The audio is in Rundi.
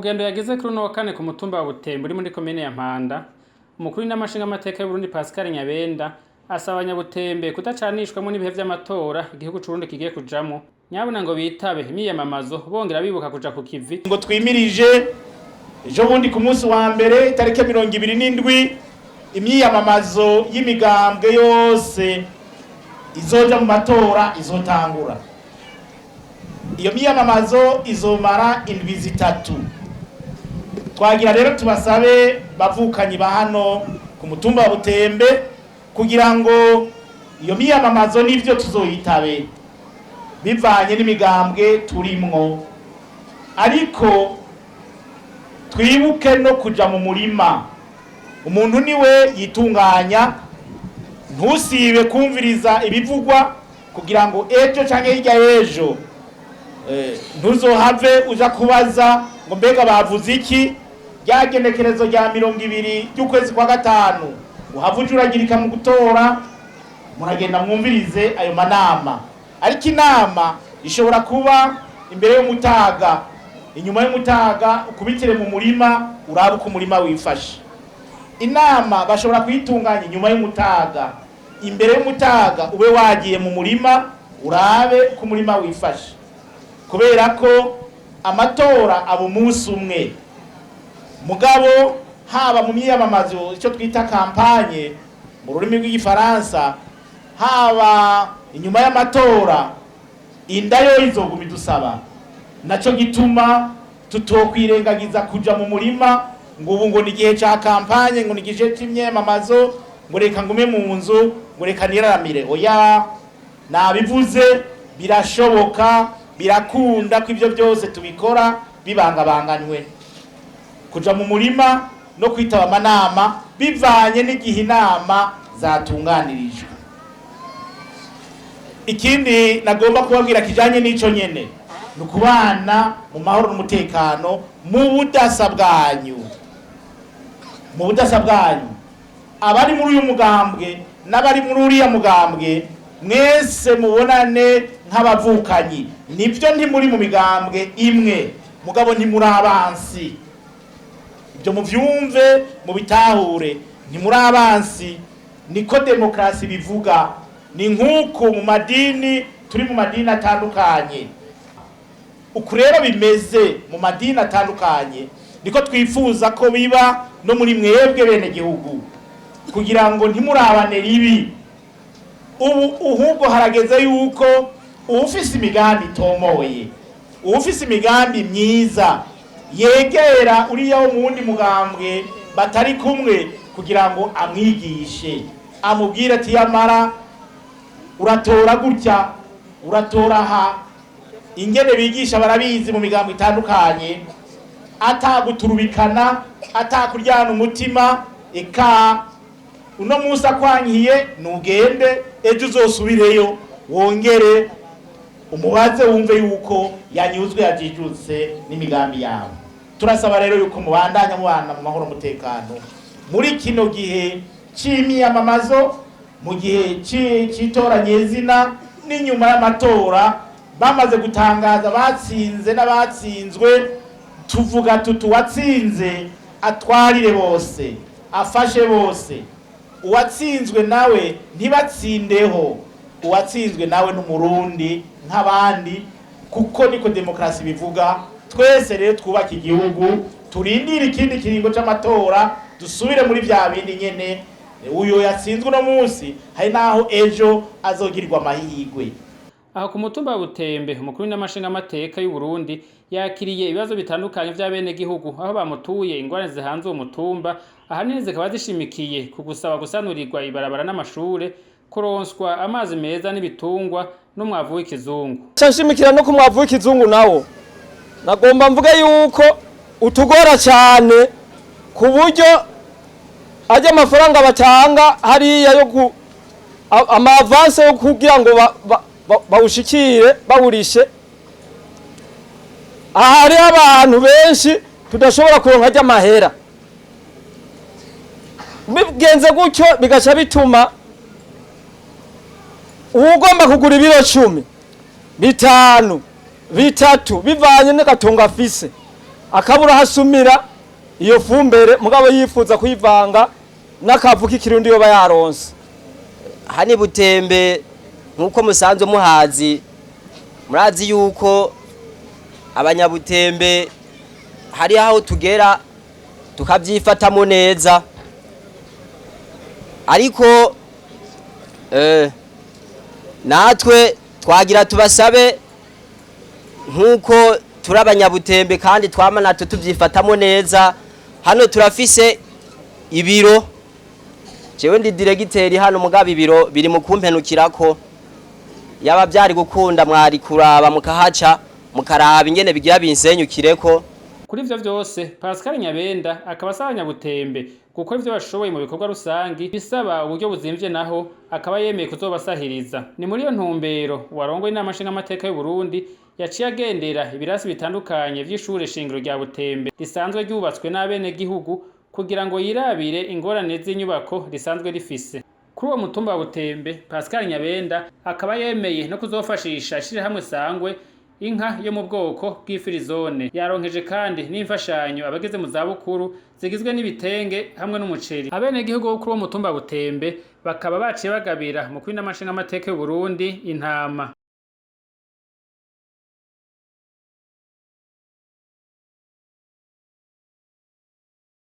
Rugendo yagize kuri uno wa kane ku mutumba wa Butembe uri muri komine ya Mpanda, umukuru w'inama nshingamateka y'Uburundi Pascal Nyabenda asaba abanyabutembe kudacanishwamwo n'ibihe vy'amatora igihugu c'Uburundi kigiye kujamwo, nyabuna ngo bitabe imyiyamamazo bongera bibuka kuja ku kivi. Ngo twimirije ejo bundi ku munsi wa mbere, itariki 27, imyiyamamazo y'imigambwe yose izoja mu matora izotangura. Iyo myiyamamazo izomara indwi 3. Twagira rero tubasabe, bavukanyi ba hano ku mutumba wa Butembe, kugira ngo iyo myiyamamazo nivyo tuzoyitabe bivanye n'imigambwe turimwo, ariko twibuke no kuja mu murima. Umuntu niwe yitunganya. Ntusibe kumviriza ibivugwa kugira ngo ejo canke hirya y'ejo ntuzohave uja kubaza ngo: "Mbega bavuze iki?" Rya genekerezo rya 20 ry'ukwezi kwa gatanu uhava uja uragirika mu gutora. Muragenda mwumvirize ayo manama, ariko inama ishobora kuba imbere y'umutaga, inyuma y'umutaga, ukubitire mu murima urabe uko umurima wifashe. Inama bashobora kuyitunganya inyuma y'umutaga, imbere y'umutaga, ube wagiye mu murima urabe uko umurima wifashe, kubera ko amatora aba umunsi umwe. Mugabo haba mu myiyamamazo, icyo twita campagne mu rurimi rw'Igifaransa, haba inyuma y'amatora, inda yo izoguma idusaba. Naco gituma tutokwirengagiza kuja mu murima ngo ubu ngo ni igihe ca campagne, ngo ni igihe c'imyiyamamazo, ngo reka ngume mu nzu, ngo reka niraramire. Oya, nabivuze, birashoboka, birakunda ko ivyo byose tubikora bibangabanganywe, kuja mu murima no kwitaba amanama bivanye n'igihe inama zatunganirijwe. Ikindi nagomba kubabwira kijanye n'ico nyene ni ukubana mu mahoro n'umutekano mu budasa bwanyu, mu budasa bwanyu. Abari muri uyu mugambwe n'abari muri uriya mugambwe, mwese mubonane nk'abavukanyi. Nibyo, ntimuri mu migambwe imwe, mugabo ntimuri abansi. Ibyo muvyumve, mubitahure, ntimuri abansi. Niko demokarasi bivuga. Ni nk'uko mu madini, turi mu madini atandukanye. Uku rero bimeze mu madini atandukanye, niko twifuza ko biba no muri mwebwe bene gihugu, kugira ngo ntimurabane ribi. Ubu ahubwo harageze yuko uwufise imigambi itomoye, uwufise imigambi myiza, yegera uriya wo mu wundi mugambwe batari kumwe kugira ngo amwigishe, amubwire ati: "Yamara uratora gutya, uratora aha." Ingene bigisha barabizi mu migambo itandukanye, ataguturubikana, atakuryana umutima. Eka uno munsi akwankiye, nugende ejo uzosubireyo, wongere umubaze, wumve yuko yanyuzwe, yajijutse n'imigambi yawe. Turasaba rero yuko mubandanya mubana mu mahoro, umutekano, muri kino gihe c'imyiyamamazo, mu gihe c'itora nyezina n'inyuma y'amatora. Bamaze gutangaza batsinze n'abatsinzwe, tuvuga tuti: uwatsinze atwarire bose, afashe bose. Uwatsinzwe nawe ntibatsindeho, uwatsinzwe nawe n'Umurundi nk'abandi, kuko niko demokarasi bivuga. Twese rero twubake igihugu, turindire ikindi kiringo c'amatora, dusubire muri vya bindi nyene. Uyo yatsinzwe uno munsi, hari naho ejo azogirirwa amahirwe. Aho ku mutumba wa Butembe, umukuru w'inama nshingamateka y'u Burundi yakiriye ibibazo bitandukanye vy'abenegihugu aho bamutuye ingorane zihanze uwo mutumba, ahanini zikaba zishimikiye ku gusaba gusanurirwa ibarabara n'amashure, kuronswa amazi meza n'ibitungwa n'umwavu w'ikizungu. Nshimikira no ku mwavu w'ikizungu nawo, nagomba mvuge yuko utugora cyane, ku buryo ajya amafaranga batanga hariya yo ku ama avances yo kugira ngo bawushikire, bawurishe. Aha hariho abantu benshi tudashobora kuronka ajya amahera. Bigenze gutyo, bigaca bituma uwugomba kugura ibiro 10, 5, 3, bivanye n'agatongo afise, Akabura hasumira iyo fumbere, mugabo yifuza kuyivanga n'akavu k'ikirundi yoba yaronse. Hani Butembe, nk'uko musanzwe muhazi, murazi yuko abanyabutembe hari aho tugera tukabyifatamo neza, ariko natwe twagira tubasabe, nk'uko turi abanyabutembe kandi twama natwe tubyifatamo neza. Hano turafise ibiro, jewe ndi diregiteri hano, mugabo ibiro biri mu kumpenukirako. Yaba byari gukunda, mwari kuraba mukahaca mukaraba ingene bigira binsenyukireko. Kuri ivyo vyose, Pascal Nyabenda akaba asaba abanyabutembe gukora ivyo bashoboye mu bikorwa rusangi bisaba uburyo buzimvye, naho akaba yemeye kuzobasahiriza. Ni muri iyo ntumbero uwarongoye Inama Nshingamateka y'u Burundi yaciye agendera ibirasi bitandukanye vy'ishure shingiro rya Butembe risanzwe ryubatswe n'abenegihugu, kugira ngo yirabire ingorane z'inyubako risanzwe rifise. Kuri uwo mutumba wa Butembe, Pascal Nyabenda akaba yemeye no kuzofashisha ishirahamwe Sangwe inka yo mu bwoko bw'ifirizone. Yaronkeje kandi n'imfashanyo abageze mu zabukuru zigizwe n'ibitenge hamwe n'umuceri. Abenegihugu bo kuri uwo mutumba Butembe bakaba baciye bagabira mu kw'Inama Nshingamateka y'u Burundi intama.